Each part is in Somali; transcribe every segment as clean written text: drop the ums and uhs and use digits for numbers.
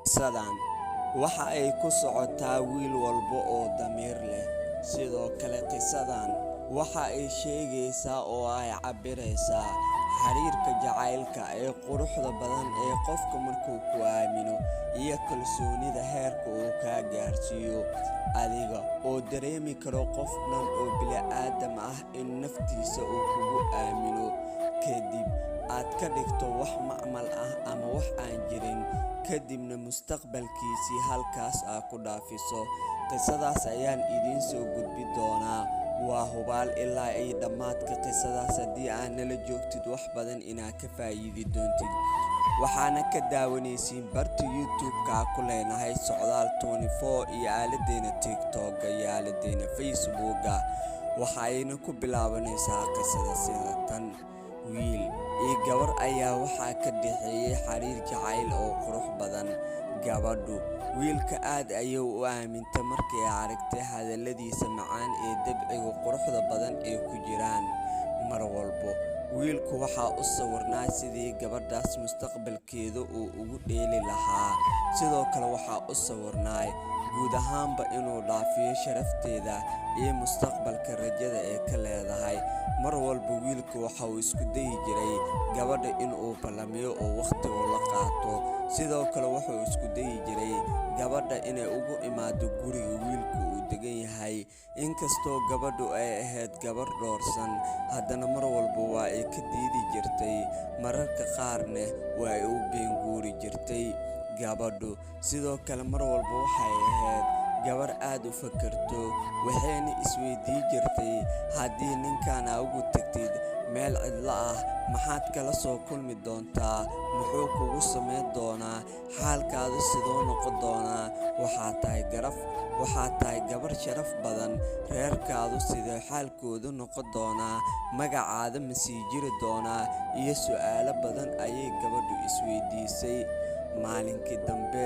Qisadan waxa ay ku socotaa wiil walba oo damiir leh. Sidoo kale qisadan waxa ay sheegaysaa oo ay cabbiraysaa xiriirka jacaylka ee quruxda badan ee qofka markuu ku aamino iyo kalsoonida heerka uu kaa gaarsiiyo, adiga oo dareemi karo qof dhan oo bini'aadam ah in naftiisa uu kugu aamino, kadib aad ka dhigto wax macmal ah ama wax aan jirin, kadibna mustaqbalkiisii halkaas aad ku dhaafiso. Qisadaas ayaan idiin soo gudbi doonaa. Waa hubaal ilaa ay dhammaadka qisadaas haddii aad nala joogtid wax badan inaad ka faa'iidi doontid. Waxaana ka daawanaysiin barta YouTube-ka ku leenahay Socdaal 24 iyo aaladeena TikTok iyo aaladeena Facebook-ga. Waxa ayna ku bilaabanaysaa qisada sida tan. Wiil iyo gabar ayaa waxaa ka dhexeeyay xiriir jacayl oo qurux badan. Gabadhu wiilka aad ayay u aamintay markii ay aragtay hadalladiisa macaan ee dabciga quruxda badan ee ku jiraan. Mar walba wiilku waxa u sawirnaa sidii gabadhaas mustaqbalkeeda uu ugu dheeli lahaa. Sidoo kale waxaa u sawirnaa guud ahaanba inuu dhaafiyo sharafteeda iyo mustaqbalka rajada ee ka leedahay. Mar walba wiilku waxa uu isku dayi jiray gabadha in uu ballamiyo oo waqti uu la qaato. Sidoo kale wuxuu isku dayi jiray gabadha inay ugu imaado guriga wiilku uu degan yahay. Inkastoo gabadhu ay ahayd gabar dhowrsan, haddana mar walba waa ay ka diidi jirtay, mararka qaarna waa ay u been guuri jirtay. Gabadhu sidoo kale mar walba waxay ahayd gabar aad u fakarto, waxayna isweydii jirtay haddii ninkan aa ugu tagtid meel cidlo ah, maxaad kala soo kulmi doontaa, muxuu kugu samayn doonaa, xaalkaadu sidoo noqon doonaa, waxaa tahay garaf, waxaa tahay gabar sharaf badan, reerkaadu sidee xaalkoodu noqon doonaa, magacaada ma sii jiri doonaa, iyo su'aalo badan ayay gabadhu isweydiisay. Maalinkii dambe,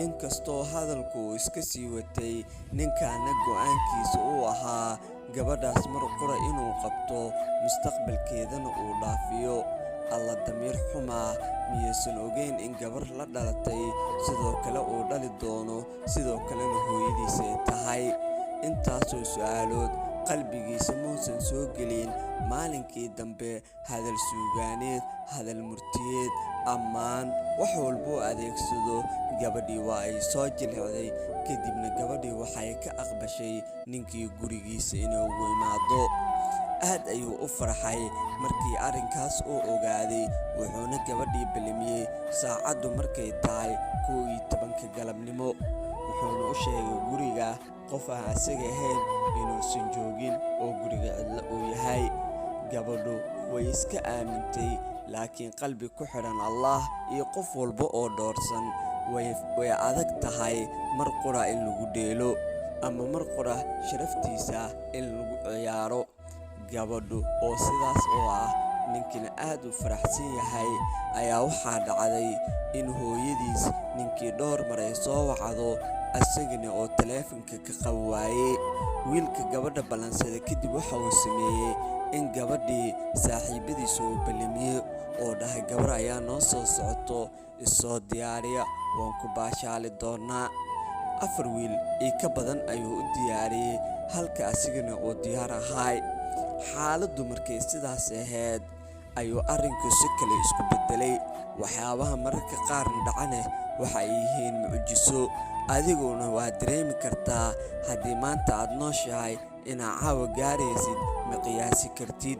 inkastoo hadalku uu iska sii watay, ninkaana go'aankiisa uu ahaa gabadhaas mar qura inuu qabto, mustaqbalkeedana uu dhaafiyo. Alla damiir xumaa, miyaysan ogeyn in gabar la dhalatay sidoo kale uu dhali doono, sidoo kalena hooyadiis ay tahay. Intaasoo su'aalood qalbigiisa muusan soo gelin. Maalinkii dambe hadal suugaaneed, hadal murtiyeed, ammaan, wax walba uu adeegsado, gabadhii waa ay soo jilicday. Kadibna gabadhii waxay ka aqbashay ninkii gurigiisa inay ugu imaado. Aad ayuu u farxay markii arrinkaas uu ogaaday, wuxuuna gabadhii ballamiyey saacaddu markay tahay 11:00 galabnimo. Wuxuuna u sheegay guriga qof aan asaga ahayn inuusan joogin oo guriga cidlo uu yahay. Gabadhu way iska aamintay, laakiin qalbi ku xidhan Allah iyo qof walba oo dhowrsan way adag tahay mar qura in lagu dheelo ama mar qura sharaftiisa in lagu ciyaaro. Gabadhu oo sidaas oo ah ninkina aad u faraxsan yahay ayaa waxaa dhacday in hooyadiis ninkii dhowr mar ay soo wacdo, asagana oo taleefanka ka qaban waayey. Wiilka gabadha ballansaday kadib waxa uu sameeyey in gabadhii saaxiibadiisa uu ballamiyey oo dhahay gabar ayaa noo soo socoto, isoo diyaariya, waan ku baashaali doonaa. 4 wiil iyo ka badan ayuu u diyaariyey, halka asigana uu diyaar ahaay. Xaaladdu markay sidaas ahayd ayuu arrinku si kale isku beddelay. Waxyaabaha mararka qaarna dhacane waxa ay yihiin mucjiso. Adiguna waa dareemi kartaa haddii maanta aad nooshahay inaa caawa gaaraysid, ma qiyaasi kartid.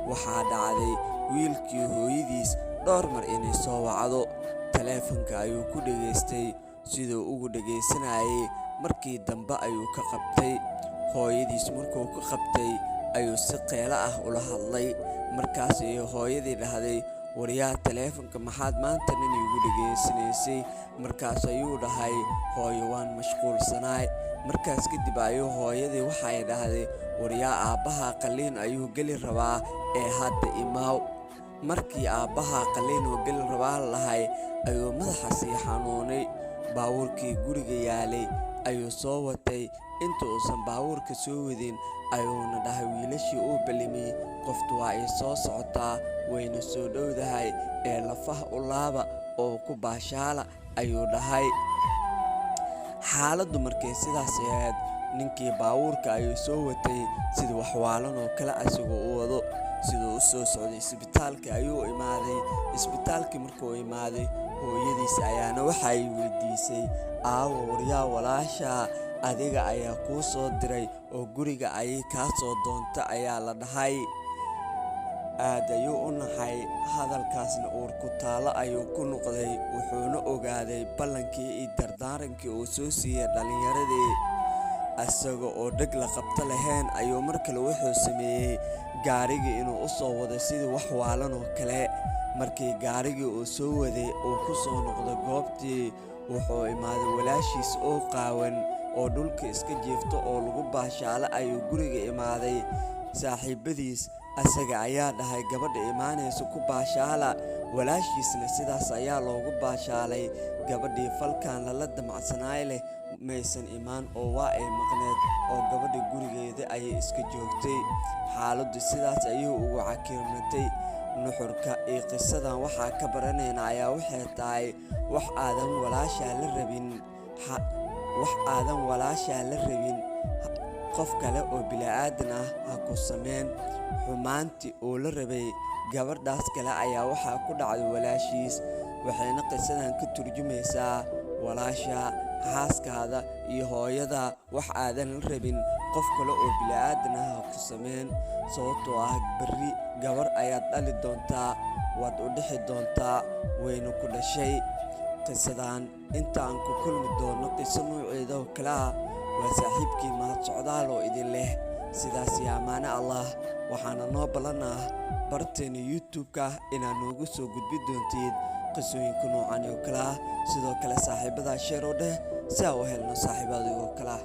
Waxaa dhacday wiilkii hooyadiis dhowr mar inay soo wacdo. Taleefanka ayuu ku dhegaystay, siduu ugu dhegaysanayay markii dambe ayuu ka qabtay. Hooyadiis markuu ka qabtay ayuu si qeelo ah ula hadlay. Markaas ayay hooyadii dhahday, waryaa taleefanka maxaad maanta nin iigu dhegaysanaysay? Markaas ayuu dhahay, hooyo waan mashquulsanaay. Markaas kadib ayuu hooyadii waxay dhahday, waryaa aabbaha qalliin ayuu geli rabaa ee hadda imaaw. Markii aabbaha qalliin uu geli rabaa lahay ayuu madaxa sii xanuunay. Baabuurkii guriga yaalay ayuu soo watay. Inta uusan baabuurka soo wadin ayuuna dhahay wiilashii uu ballamiyey, qoftu waa ay soo socotaa, wayna soo dhowdahay ee lafaha u laaba oo ku baashaala ayuu dhahay. Xaaladdu markay sidaas ahayd, ninkii baabuurka ayuu soo watay sida wax waalan oo kale asagoo u wado. Siduu u soo socday, isbitaalka ayuu imaaday. Isbitaalkii markuu imaaday, hooyadiis ayaana waxa ay weydiisay, "Aawo waryaa walaasha? Adiga ayaa kuu soo diray oo guriga ayay kaa soo doonta," ayaa la dhahay. Aad ayuu u naxay, hadalkaasna uur ku taallo ayuu ku noqday, wuxuuna ogaaday ballankii iyo dardaarankii uu soo siiyey dhallinyaradii. Isaga oo dheg la qabto lahayn ayuu mar kale wuxuu sameeyey gaarigii inuu u soo wado sidii wax waalan oo kale. Markii gaarigii uu soo waday uu ku soo noqday goobtii, wuxuu imaaday walaashiis oo qaawan oo dhulka iska jiifto oo lagu baashaalo ayuu guriga imaaday. Saaxiibadiis asaga ayaa dhahay, "Gabadha imaanaysa ku baashaala." Walaashiisna sidaas ayaa loogu baashaalay. Gabadhii falkan lala damacsanaay leh maysan imaan oo waa ay maqneed oo gabadha gurigeeda ayay iska joogtay. Xaaladdu sidaas ayuu ugu cakirmatay. Nuxurka iyo qisadan waxaa ka baranayna ayaa waxay tahay, wax aadan walaashaa la rabin, wax aadan walaashaa la rabin, qof kale oo bini'aadan ah ha ku sameyn. Xumaantii uu la rabay gabadhaas kale ayaa waxaa ku dhacday walaashiis, waxayna qisadan ka turjumaysaa walaasha, xaaskaada iyo hooyada, wax aadan la rabin qof kale oo bini'aadan ah ha ku sameyn, sababtoo ah berri gabar ayaad dhali doontaa, waad u dhixi doontaa, wayna ku dhashay. Qisadan inta aan ku kulmi doono qiso nooceeda oo kale ah, waa saaxiibkii Mahad Socdaal oo idin leh sidaas iyo ammaane Allah. Waxaana noo ballan ah barteena YouTube-ka inaad noogu soo gudbi doontid qisooyinka noocan oo kale ah. Sidoo kale saaxiibadaa share u dheh si aan u helno saaxiibo adigoo kale ah.